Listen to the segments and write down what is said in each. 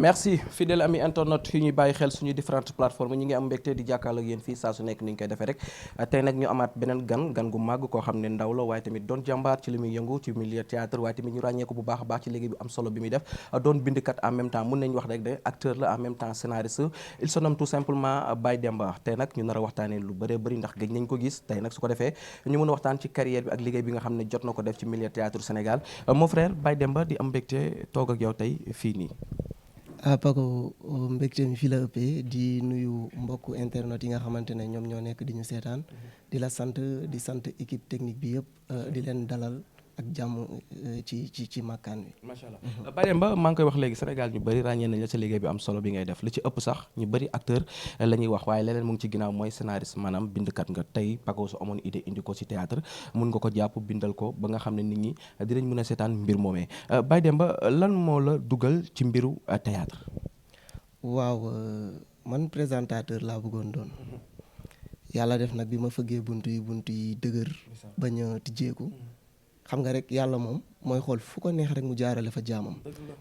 merci fidèle ami internet yi ñuy bàyyi xel suñu différentes plateformes ñi ngi am mbégte di jàkkaarloo ak yéen fii saa su nekk ni ñu koy defee rek tey nag ñu amaat beneen gan gu màgg koo xam ne ndaw la waaye tamit doon jàmbaar ci li muy yëngu ci milieu théâtre waaye tamit ñu ràññee ko bu baax a baax ci liggéey bi am solo bi muy def doon bindkat en même temps mun nañu wax rek de acteur la en même temps scénariste il se nomme tout simplement Baye Demba tey nag ñu nar a waxtaanee lu bëree bëri ndax gëj nañ ko gis tey nag su ko defee ñu mën a waxtaan ci carrière bi ak liggéey bi nga xam ne jot na ko def ci milieu théâtre Sénégal mon frère Baye Demba di am mbégte toog ak yow tey fii nii. Paco mbégte mi fii la ëppee di nuyu mbokku internet yi nga xamante ne ñoom ñoo nekk di ñu seetaan di la sant di sant équipe technique bi yëpp di leen dalal ak jàmm ci makkaan bi. macha allah Baye Demba maa ngi koy wax léegi Sénégal ñu bëri ràññee nañ la sa liggéey bi am solo bi ngay def li ci ëpp sax ñu bëri acteur la ñuy wax waaye leneen mu ngi ci ginnaaw mooy scénariste maanaam bindkat nga tey Paco su amoon idée indi ko ci théâtre mun nga ko jàpp bindal ko ba nga xam ne nit ñi dinañ mën a seetaan mbir moomee Baye Demba lan moo la dugal ci mbiru théâtre. waaw man présentateur laa bëggoon doon yàlla def nag bi ma fëggee bunt yi dëgër bañ a tijjeeku xam nga rek yàlla moom mooy xool fu ko neex rek mu jaarale fa jaamam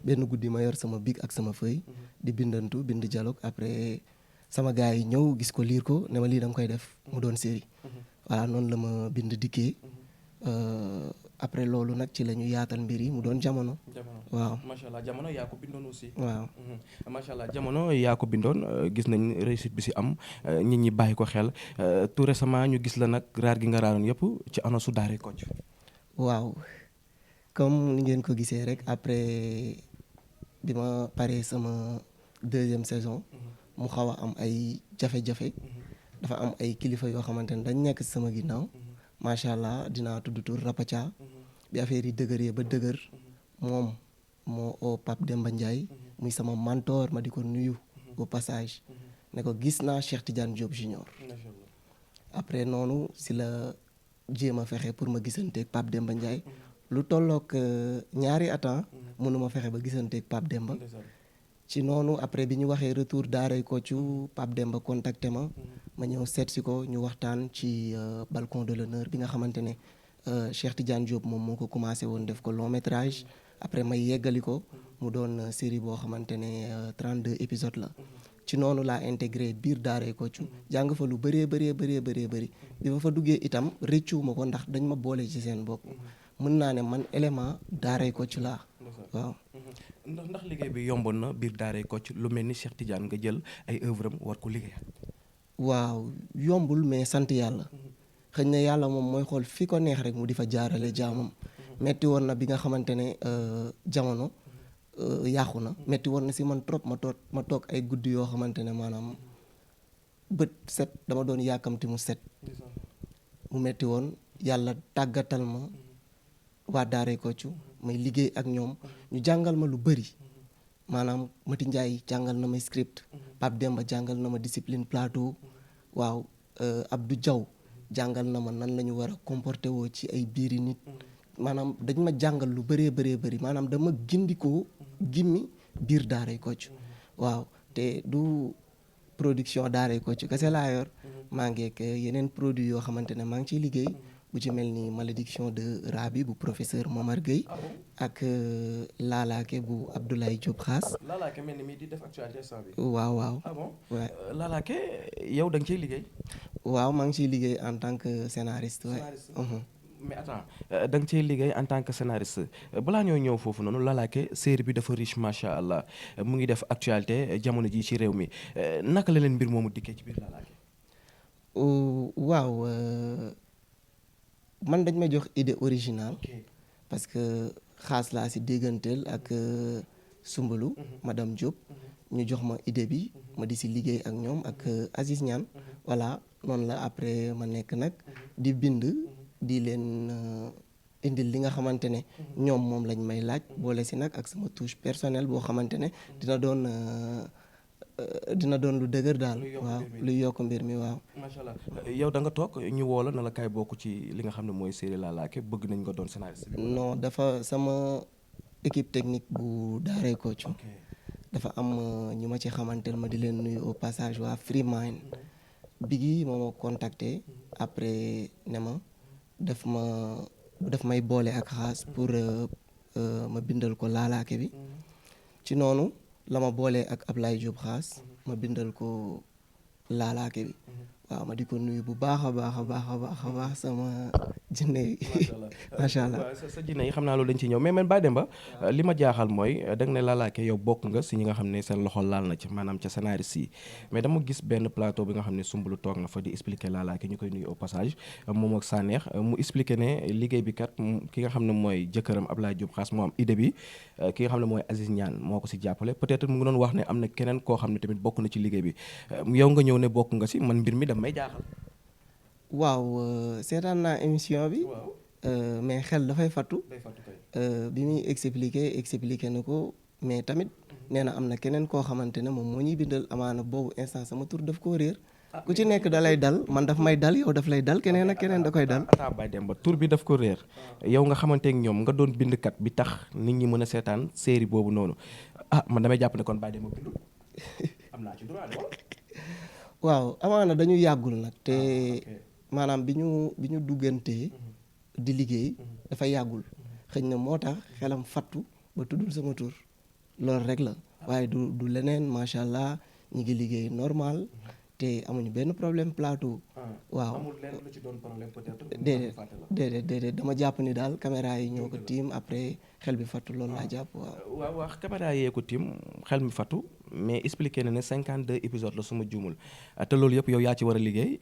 benn guddi ma yor sama bic ak sama feuille di bind dialogue après sama gars yi ñëw gis ko liir ko ne ma lii da nga koy def mu doon série voilà noonu la ma bind dikkee après loolu nag ci la ñu yaatal mbir yi mu doon jamono. waaw macha allah jamono yaa ko bindoon aussi. waaw macha allah jamono yaa ko bindoon gis nañ réussite bi si am nit ñi bàyyi ko xel tout récemment ñu gis la nag raar gi nga raaroon yëpp ci anosu Daaray Kocc. waaw comme ni ngeen ko gisee rek après bi ma paree sama 2e saison mu xaw a am ay jafe-jafe dafa am ay kilifa yoo xamante ne dañ nekk sama ginnaaw macha allah dinaa tudd tur Rapathia bi affaire yi dëgëree ba dëgër moom moo oo Pape Demba Ndiaye muy sama mentor ma di ko nuyu au passage ne ko gis naa Cheikh Tidiane Diop Junior après noonu si la jéem a fexe pour ma gisanteeg Pape Demba Ndiaye lu tollook 2 ans mënuma fexe ba gisanteeg Pape Demba ci noonu après bi ñu waxee retour Daaray Kocc Pape Demba contacté ma ñëw seet si ko ñu waxtaan ci balcon de l'honneur bi nga xamante ne Cheikh Tidiane Diop moom moo ko commencé woon def ko long métrage après may yeggali ko mu doon série boo xamante ne 32 épisodes la ci noonu laa intégré biir Daaray Kocc jàng fa lu bëree bëri bi ma fa duggee itam rëccuwuma ko ndax dañ ma boole ci seen bopp mën naa ne man élément Daaray Kocc laa waaw. ndax liggéey bi yomboon na biir Daaray Kocc lu mel ni Cheikh Tidiane nga jël ay œuvre am war ko liggéey. waaw yombul mais sant yàlla xëy na yàlla moom mooy xool fi ko neex rek mu di fa jaarale jaamam metti woon na bi nga xamante ne jamono yàqu na metti woon na si man trop ma toog ay guddi yoo xamante ne maanaam bët set dama doon yàkkamti mu set mu metti woon yàlla tàggatal ma waa Daaray Kocc may liggéey ak ñoom ñu jàngal ma lu bëri maanaam Mati Ndiaye jàngal na ma script Pape Demba jàngal na ma discipline plateau waaw Abdou Diaw jàngal na ma nan la ñu war a comporté woo ci ay biiri nit maanaam dañ ma jàngal lu bëree bëri maanaam dama gindikoo gimmi biir Daaray Kocc waaw te du production Daaray Kocc kese laa yor maa ngeek yeneen produit yoo xamante ne maa ngi ciy liggéey bu ci mel ni malédiction de Rabi bu professeur Momar Gueye ak Laalaake bu Abdoulaye Diop Xaas. Laalaake mel ni mi di def actualité instant bi. waaw. ah bon Laalaake yow da nga ciy liggéey. waaw maa ngi ciy liggéey en tant que scénariste. mais attends da nga ciy liggéey en tant que scénariste balaa ñoo ñëw foofu noonu Laalaake série bi dafa riche macha allah mu ngi def actualité jamono ji ci réew mi naka la leen mbir moomu dikkee ci biir Laalaake. waaw. man dañ ma jox idée originale parce que xaas laa si dégganteel ak Sumbalu madame Diop ñu jox ma idée bi ma di si liggéey ak ñoom ak Aziz Niane voilà noonu la après ma nekk nag di bind di leen indil li nga xamante ne ñoom moom lañ may laaj boole si nag ak sama touche personnelle boo xamante ne dina doon lu dëgër daal waaw luy yokk mbir mi waaw. macha allah yow da nga toog ñu woo la na la kaay bokk ci li nga xam ne mooy série Laalaake bëgg nañ nga doon scénariste bi. non dafa sama équipe technique bu Daaray Kocc dafa am ñu ma ci xamanteel ma di leen nuyu au passage waa Free Mind Biggi moo ma contacté après ne ma daf may boole ak xaas pour ma bindal ko Laalaake bi ci noonu la ma boolee ak Ablaye Diop Xaas ma bindal ko laalaake bi waaw ma di ko nuyu bu baax a baax a baax a baax a baax sama jinne yi macha allah sa jinne yi xam naa loolu dañ ci ñëw mais man Baye Demba li ma jaaxal mooy da nga ne laalaake yow bokk nga si ñi nga xam ne seen loxo laal na ci maanaam ca scénariste yi mais dama gis benn plateau bi nga xam ne Soumboulou toog na fa di expliquer laalaake ñu koy nuyu au passage moom ak Saneex mu expliquer ne liggéey bi kat ki nga xam ne mooy jëkkëram Ablaye Diop Xaas moo am idée bi ki nga xam ne mooy Aziz Niane moo ko si jàppale peut-être mu ngi doon wax ne am na keneen koo xam ne tamit bokk na ci liggéey bi yow nga ñëw ne bokk nga si man mbir mi daf may jaaxal. waaw seetaan naa émission bi mais xel dafay fattu bi muy expliquer na ko mais tamit nee na am na keneen koo xamante ne moom moo ñuy bindal amaana boobu instant sama tur daf koo réer ku ci nekk da lay dal man daf may dal yow daf lay dal keneen ak keneen da koy dal. Baye Demba tur bi daf ko réer yow nga xamante ak ñoom nga doon bindkat bi tax nit ñi mën a seetaan série boobu noonu man damay jàpp ne kon Baye Demba bindul am naa ci droit de waaw amaana dañu yàggul nag te maanaam bi ñu duggantee di liggéey dafa yàggul xëy na moo tax xelam fattu ba tuddul sama tur loolu rek la waaye du leneen macha allah ñu ngi liggéey normal te amuñu benn problème plateau. waaw amul lenn lu ci doon problème peut-être. déedéet dama jàpp ni daal caméra yi ñoo ko tiim après xel bi fattu loolu laa jàpp waaw. waaw caméra yee ko tiim xel mi fattu mais expliqué na ne 52 épisodes la suma juumul te loolu yëpp yow yaa ci war a liggéey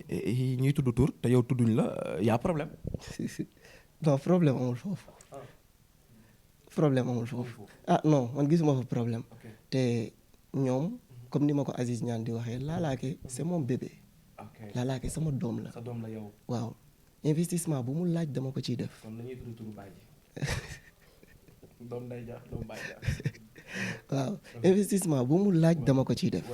ñuy tudd tur te yow tudduñ la yaa problème. non problème amul foofu. Non man gisuma fa problème. te ñoom. comme ni ma ko Aziz Niane di waxee laalaake c'est mon bébé laalaake sama doom la. sa doom la yow. waaw investissement bu mu laaj dama ko ciy def. kon dañuy tudd turu baay ji. doom day ja doom baay ja. waaw investissement bu mu laaj dama ko ciy def.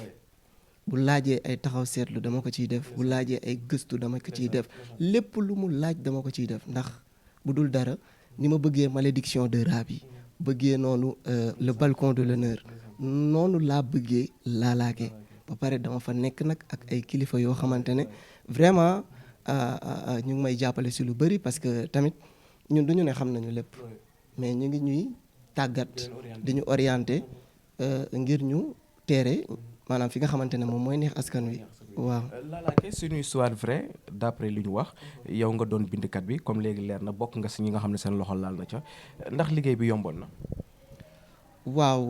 bu laajee ay taxaw seetlu dama ko ciy def bu laajee ay gëstu dama ko ciy def lépp lu mu laaj dama ko ciy def ndax bu dul dara ni ma bëggee malédiction de rab yi bëggee noonu le balcon de l'honneur noonu laa bëggee laalaake ba pare dama fa nekk nag ak ay kilifa yoo xamante ne vraiment ñu ngi may jàppale si lu bëri parce que tamit ñun duñu ne xam nañu lépp mais ñu ngi ñuy tàggat di ñu orienté ngir ñu teere maanaam fi nga xamante ne moom mooy neex askan wi waaw. laalaake c'est une histoire vraie d'après li ñu wax yow nga doon bindkat bi comme léegi leer na bokk nga si ñi nga xam ne seen loxo laal na ca ndax liggéey bi yomboon na. waaw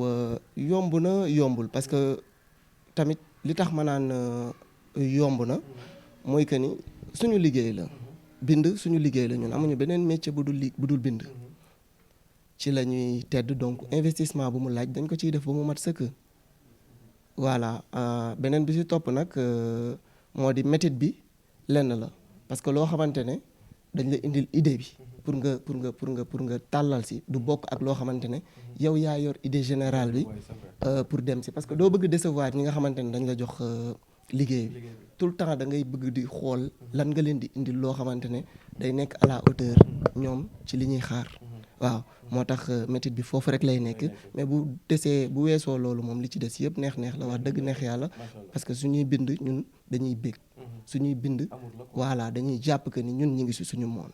yomb na yombul parce que tamit li tax ma naan yomb na mooy que ni suñu liggéey la bind suñu liggéey la ñun amuñu beneen métier bu dul bind ci la ñuy tedd donc investissement bu mu laaj dañ ko ciy def ba mu mat sëkk. voilà beneen bi ci topp nag moo di méthode bi lenn la parce que loo xamante ne dañ la indil idée bi pour nga tàllal si du bokk ak loo xamante ne yow yaa yor idée générale bi pour dem si parce que doo bëgg décevoir ñi nga xamante ne dañ la jox liggéey bi tout le temps da ngay bëgg di xool lan nga leen di indil loo xamante ne day nekk à la hauteur ñoom ci li ñuy xaar waaw moo tax méthode bi foofu rek lay nekk mais bu weesoo loolu moom li ci des yëpp neex la wax dëgg neex yàlla parce que suñuy bind ñun dañuy bég suñuy bind voilà dañuy jàpp que ni ñun ñi ngi si suñu monde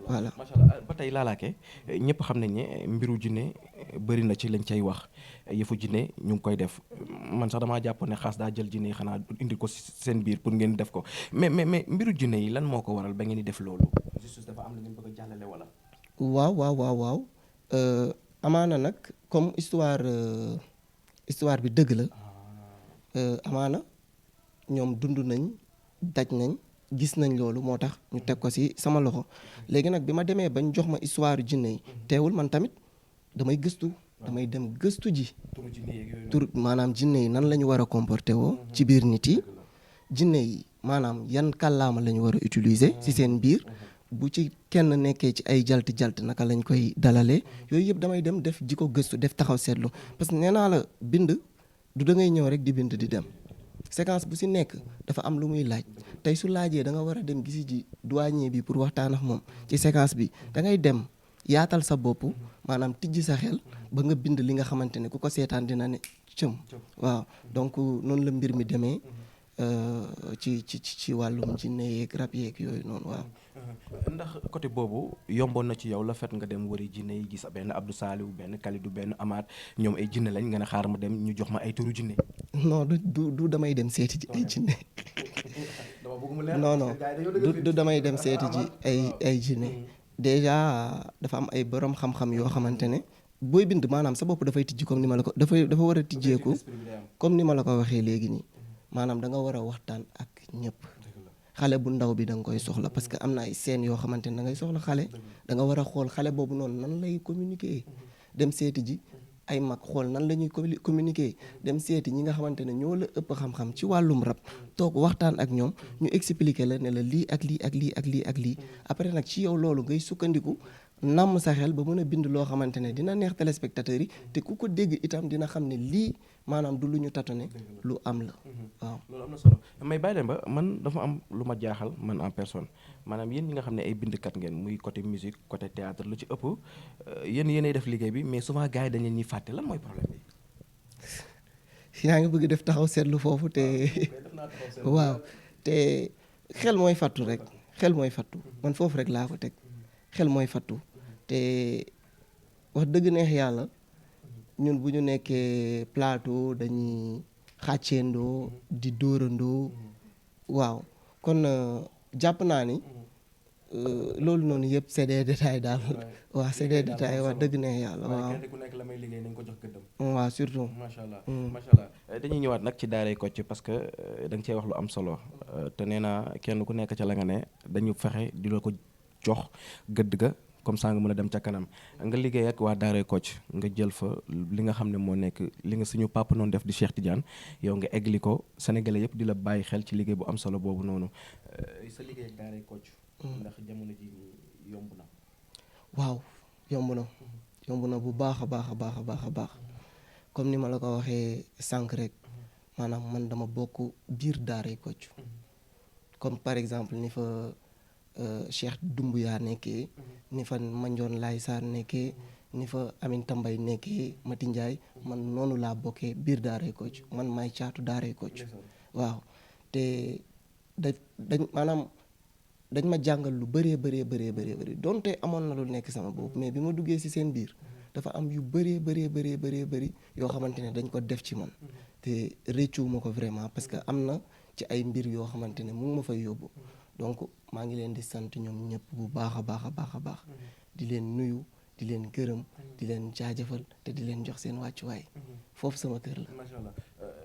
voilà. macha allah ba tey laalaake ñëpp xam nañ ne mbiru jinne bëri na ci lañ cay wax yëfu jinne ñu ngi koy def man sax damaa jàpp ne xaas daa jël jinne yi xanaa indi ko seen biir pour ngeen def ko mais mbiru jinne yi lan moo ko waral ba ngeen di def loolu juste dafa am la ngeen bëgg a jàllale wala. waaw amaana nag comme histoire bi dëgg la amaana ñoom dund nañ daj nañ gis nañ loolu moo tax ñu teg ko ci sama loxo léegi nag bi ma demee bañ jox ma histoire jinne yi teewul man tamit damay dem gëstu ji tur maanaam jinne yi nan la ñu war a comporter woo ci biir nit yi jinne yi maanaam yan kàllaama la ñu war a utiliser ci seen biir bu ci kenn nekkee ci ay jalt naka lañ koy dalalee yooyu yëpp damay dem def ji ko gëstu def taxaw seetlu parce que nee naa la bind du da ngay ñëw rek di bind di dem séquence bu ci nekk dafa am lu muy laaj tey su laajee da nga war a dem gisi ji douanier bi pour waxtaan ak moom ci séquence bi da ngay dem yaatal sa bopp maanaam tijji sa xel ba nga bind li nga xamante ne ku ko seetaan dina ne cëm waaw donc noonu la mbir mi demee ci wàllum jinne yeeg rab yeeg yooyu noonu waaw. ndax côté boobu yomboon na ci yow la fait nga dem wari jinne yi gis benn Abdou Saliou benn Kalidou benn Amath ñoom ay jinne lañ nga ne xaar ma dem ñu jox ma ay turu jinne. non du damay dem seeti ji ay jinne non non du damay dem seeti ji ay jinne déjà dafa am ay borom xam-xam yoo xamante ne booy bind maanaam sa bopp dafay tijji comme ni ma la ko dafa war a tijjeeku comme ni ma la ko waxee léegi nii maanaam da nga war a waxtaan ak ñëpp. xale bu ndaw bi da nga koy soxla parce que am na ay scènes yoo xamante ne da ngay soxla xale da nga war a xool xale boobu noonu nan lay communiquer dem seeti ji ay mag xool nan la ñuy communiquer dem seeti ñi nga xamante ne ñoo la ëpp xam-xam ci wàllum rab toog waxtaan ak ñoom ñu expliquer la ne la lii ak lii ak lii ak lii ak lii après nag ci yow loolu ngay sukkandiku namm sa xel ba mën a bind loo xamante ne dina neex téléspectateurs yi te ku ko dégg itam dina xam ne lii maanaam du lu ñu tatone lu am la waaw. loolu am na solo may bàyyi leen ba man dafa am lu ma jaaxal man en personne maanaam yéen ñi nga xam ne ay bindkat ngeen muy côté musique côté théâtre lu ci ëpp yéenay def liggéey bi mais souvent gars yi dañu ñuy fàtte lan mooy problème bi. yaa ngi bëgg def taxaw seetlu foofu te waaw te xel mooy fattu rek xel mooy fattu man foofu rek laa ko teg xel mooy fattu te wax dëgg neex yàlla ñun bu ñu nekkee plateau dañuy xàcceendoo di dóorandoo waaw kon jàpp naa ni loolu noonu yëpp c'est des détails daal waaw c'est des détails wax dëgg neex yàlla waaw. ku nekk la may liggéey nañ ko jox gëddam. waaw surtout. macha allah macha allah dañuy ñëwaat nag ci daaray Kocc parce que da nga cee wax lu am solo te nee naa kenn ku nekk ca la nga ne dañu fexe di la ko jox gëdd ga comme ça nga mën a dem ca kanam nga liggéey ak waa daaray Kocc nga jël fa li nga xam ne moo nekk li nga suñu papa noonu def di Cheikh Tidiane yow nga egli ko sénégalais yëpp di la bàyyi xel ci liggéey bu am solo boobu noonu sa liggéey ak daaray Kocc ndax jamono ji yomb na. waaw yomb na bu baax a baax a baax a baax a baax comme ni ma la ko waxee sànq rek maanaam man dama bokk biir daaray Kocc comme par exemple ni fa Cheikh Doumbouya nekkee ni fa Mandione Laye Sarr nekkee ni fa Aminata Mbaye nekkee Mati Ndiaye man noonu laa bokkee biir daaray Kocc man maay caatu daaray Kocc waaw te dañ maanaam dañ ma jàngal lu bëree bëri donte amoon na lu nekk sama bopp mais bi ma duggee ci seen biir dafa am yu bëri yoo xamante ne dañ ko def ci man te réccuwuma ko vraiment parce que am na ci ay mbir yoo xamante ne mu ngi ma fay yóbbu donc maa ngi leen di sant ñoom ñëpp bu baax a baax di leen nuyu di leen gërëm di leen jaajëfal te di leen jox seen wàccuwaay foofu sama kër la. macha allah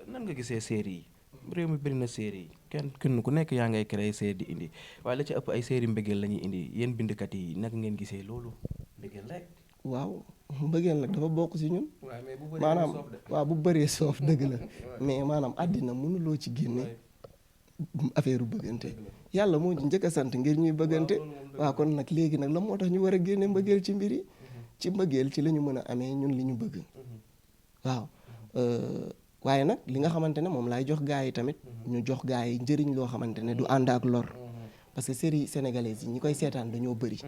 nan nga gisee série yi réew mi bëri na série yi kenn ku nekk yaa ngay créer série di indi waaye la ci ëpp ay série mbëggeel la ñuy indi yéen bindkat yi naka ngeen gisee loolu mbëggeel rek. waaw mbëggeel nag dafa bokk ci ñun. maanaam waaw bu bëree soof dëgg la mais maanaam àddina mënuloo ci génne affaire bëggante yàlla moo njëkk a sant ngir ñuy bëggante waaw kon nag léegi nag la moo tax ñu war a génne mbëggeel ci mbir yi ci mbëggeel ci la ñu mën a amee ñun li ñu bëgg waaw waaye nag li nga xamante ne moom laay jox gaa yi tamit ñu jox gaa yi njëriñ loo xamante ne du ànd ak lor parce que série sénégalaise yi ñi koy seetaan dañoo bëri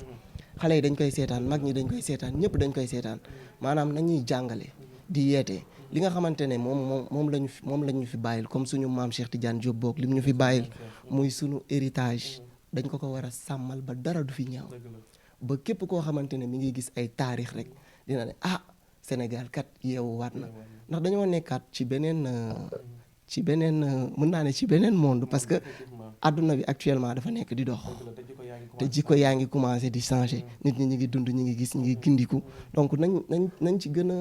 xale yi dañ koy seetaan mag ñi dañ koy seetaan ñëpp dañ koy seetaan maanaam nañuy jàngale di yeete li nga xamante ne moom lañu fi bàyyil comme suñu maam Cheikh Tidiane Diop boog li mu ñu fi bàyyil muy suñu héritage dañ ko war a sàmmal ba dara du fi ñaaw ba képp koo xamante ne mi ngi gis ay taarix rek dina ne Sénégal kat yeewu waat na ndax dañoo nekkaat ci beneen mën naa ne ci beneen monde parce que àdduna bi actuellement dafa nekk di dox te jikko yaa ngi commencé di changer nit ñi ngi dund ñi ngi gis ñi ngi gindiku donc nañ ci gën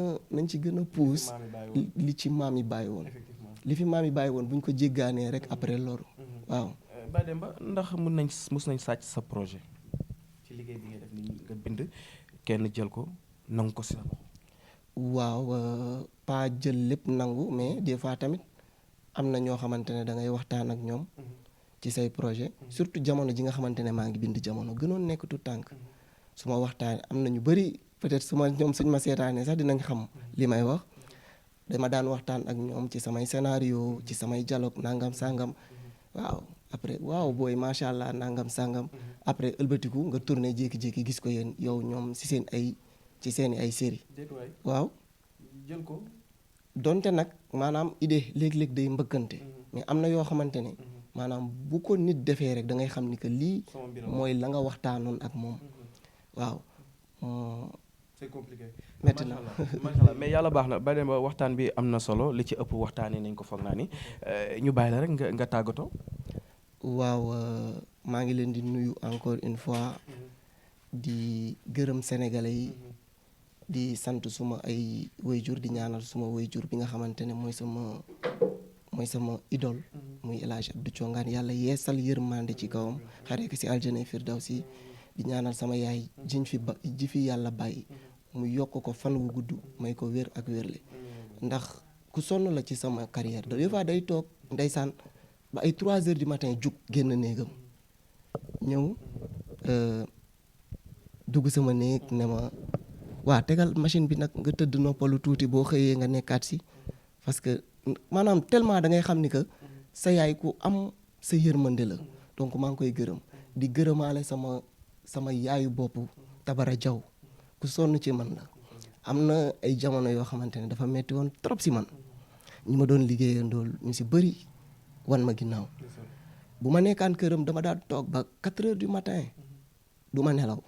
a pousse li ci maam yi bàyyi woon li fi maam yi bàyyi woon bu ñu ko jéggaanee rek après loru waaw. Baye Demba ndax mus nañ sàcc sa projet ci liggéey bi nga def ni nga bind kenn jël ko nangu ko si sa loxo. waaw pas jël lépp nangu mais des fois tamit am na ñoo xamante ne da ngay waxtaan ak ñoom ci say projet surtout jamono ji nga xamante ne maa ngi bind jamono gënoon nekk tout tànk su ma waxtaan am na ñu bëri peut-être ñoom suñ ma seetaanee sax dinañ xam li may wax dama daan waxtaan ak ñoom ci samay scénario ci samay dialogue nangam sangam waaw après waaw booy macha allah nangam sangam après ëlbatiku nga tourné jékki-jékki gis ko yéen yow ñoom ci seeni ay série waaw jël ko donte nag maanaam idée léeg-léeg day mbëkkante mais am na yoo xamante ne maanaam bu ko nit defee rek da ngay xam ni que lii mooy la nga waxtaanoon ak moom waaw. c'est compliqué. metti na macha allah mais yàlla baax na ba dem ba waxtaan bi am na solo li ci ëpp waxtaanee nañ ko foog naa ni ñu bàyyi la rek nga tàggatoo. waaw maa ngi leen di nuyu encore une fois di gërëm sénégalais yi di sant suma ay wayjur di ñaanal suma wayjur bi nga xamante ne mooy sama idole muy El Hadj Abdou Thiongaan yàlla yeesal yërmande ci kawam xaree ko si aljana firdawsi di ñaanal sama yaay ji fi yàlla bàyyi mu yokk ko fan wu gudd may ko wér ak wérle ndax ku sonn la ci sama carrière des fois day toog ndeysaan ba ay 3 heures du matin jug génn néegam ñëw dugg sama néeg ne ma waa tegal machine bi nag nga tëdd noppalu tuuti boo xëyee nga nekkaat si parce que maanaam tellement da ngay xam ni que sa yaay ku am sa yërmande la donc maa ngi koy gërëm di gërëmaale sama yaayu bopp Tabara Jaw ku sonn ci man la am na ay jamono yoo xamante ne dafa metti woon trop si man ñi ma doon liggéeyandool ñu si bëri wan ma ginnaaw bu ma nekkaan këram dama daan toog ba 4 heures du matin du ma nelaw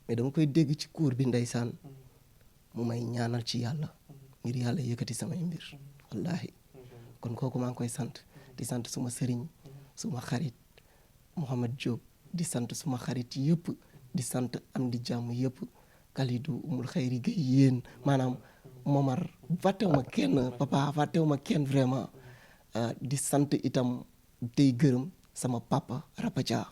mais dama koy dégg ci cour bi ndeysaan mu may ñaanal ci yàlla ngir yàlla yëkkati samay mbir wallahi kon kooku maa ngi koy sant di sant suma sëriñ suma xarit Mouhamed Diop di sant suma xarit yëpp di sant am di jàmm yëpp Kalidou umul xayri gay yéen maanaam Momar fàttewu ma kenn papa fàttewu ma kenn vraiment di sant itam tey gërëm sama papa Rapadia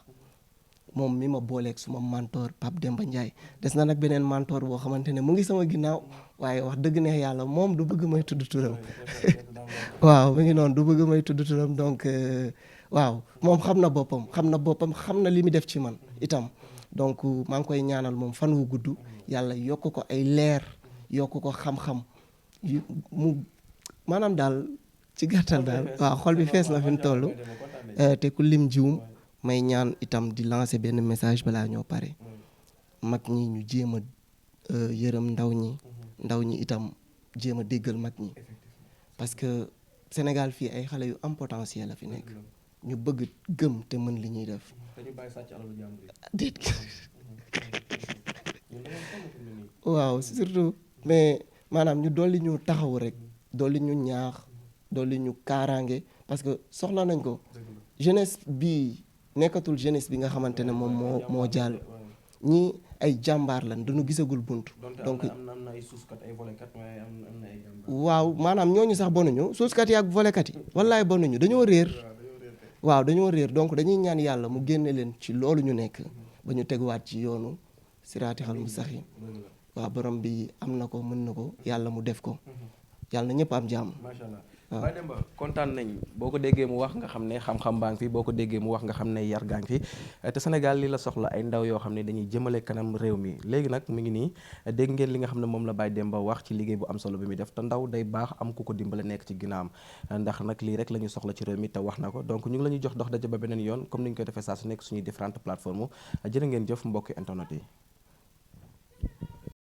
moom mi ma booleeg suma mentor Pape Demba Ndiaye des na nag beneen mentor boo xamante ne mu ngi sama ginnaaw waaye wax dëgg neex yàlla moom du bëgg may tudd turam waaw mu ngi noonu du bëgg may tudd turam donc waaw moom xam na boppam xam na li mu def ci man itam donc maa ngi koy ñaanal moom fan wu gudd yàlla yokk ko ay leer yokk ko xam-xam mu maanaam daal ci gàttal daal waaw xol bi fees na fi mu toll te ku lim jiwum may ñaan itam di lancer benn message balaa ñoo pare mag ñi ñu jéem a yërëm ndaw ñi itam jéem a déggal mag ñi parce que Sénégal fii ay xale yu am potentiel la fi nekk ñu bëgg gëm te mën li ñuy def déet waaw surtout mais maanaam ñu dolli ñu taxaw rek dolli ñu ñaax dolli ñu kaaraange parce que soxla nañ ko jeunesse bi nekkatul jeunesse bi nga xamante ne moom moo jàll ñii ay jàmbaar lan dañu gisagul bunt donc waaw maanaam ñooñu sax bonuñu suuskat yi ak volekat yi wallaay bonuñu dañoo réer waaw dañoo réer donc dañuy ñaan yàlla mu génne leen ci loolu ñu nekk ba ñu teguwaat ci yoonu siraatixal mustaqiim waaw borom bi am na ko mën na ko yàlla mu def ko yàlla na ñëpp am jàmm. macha allah Baye Demba kontaan nañ boo ko déggee mu wax nga xam ne xam-xam baa ngi fi boo ko déggee mu wax nga xam ne yar gaa ngi fi te Sénégal li la soxla ay ndaw yoo xam ne dañuy jëmale kanam réew mi léegi nag mu ngi nii dégg ngeen li nga xam ne moom la Baye Demba wax ci liggéey bu am solo bi muy def te ndaw day baax am ku ko dimbale nekk ci ginnaawam ndax nag lii rek la ñu soxla ci réew mi te wax na ko donc ñu ngi la ñuy jox dox daje ba beneen yoon comme ni ñu koy defee saa su nekk suñuy différentes plateformes jërë ngeen jëf mbokki internet yi